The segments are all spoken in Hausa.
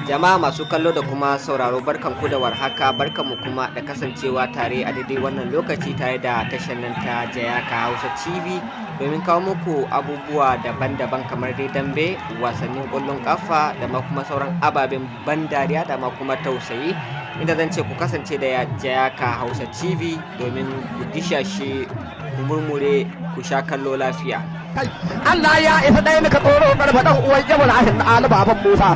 Jama'a masu kallo da kuma sauraro, barkanku da warhaka, barkanmu kuma da kasancewa tare a daidai wannan lokaci tare da tashar nan ta Jayaka Hausa TV domin kawo muku abubuwa daban-daban kamar dai dambe, wasannin ƙwallon ƙafa da ma kuma sauran ababen ban dariya da ma kuma tausayi, inda zan ce ku kasance da Jayaka Hausa TV domin ku dishashe, ku murmure, ku sha kallo lafiya. Allah ya isa ɗaya nika tsoro garba ɗan uwan Ibrahim na Ali baban Musa.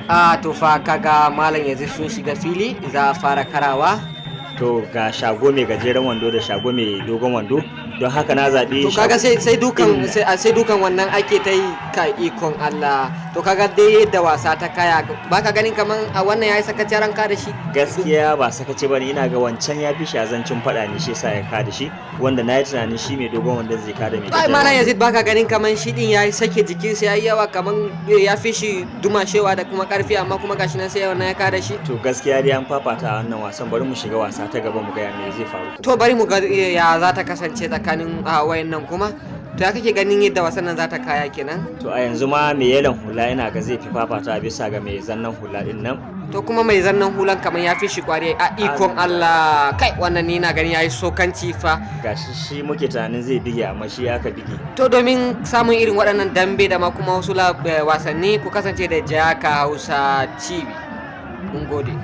A to fa, kaga malam, yanzu sun shiga fili, za a fara karawa. To, ga shago mai gajeren wando da shago mai dogon wando, don haka na zaɓi. To kaga sai dukan sai dukan wannan ake ta yi, ka ikon Allah. To kaga dai yadda wasa ta kaya, baka ganin kaman a wannan yayi sakaci ranka da shi? Gaskiya ba sakaci bane, ina ga wancan ya fi shi azancin faɗa ne, shi yasa ya kada shi, wanda na yi tunanin shi mai dogon wandon zai kada mai ai gajeren malam wando. Yazid, baka ganin kaman shi din yayi sake jikinsa yayi yawa, kaman ya fi shi dumashewa da kuma karfi, amma kuma gashi nan sai wannan ya kada shi? To gaskiya dai an fafata a wannan wasan, bari mu shiga wasa ta gaba mu ga me zai faru kuma. To bari mu ga ya za ta kasance tsakanin wayannan kuma. To ya kake ganin yadda wasan nan za ta kaya kenan? To a yanzu ma mai yelon hula ina ga zai fi fafata bisa ga mai zannan hula din nan. To kuma mai zannan hulan kamar ya fi shi kwari, a ikon Allah. Kai, wannan ni na ganin yayi sokanci fa. Gashi shi muke tunanin zai bige, amma shi aka bige. To domin samun irin waɗannan dambe da ma kuma wasu wasanni, ku kasance da Jaka Hausa TV. Mun gode.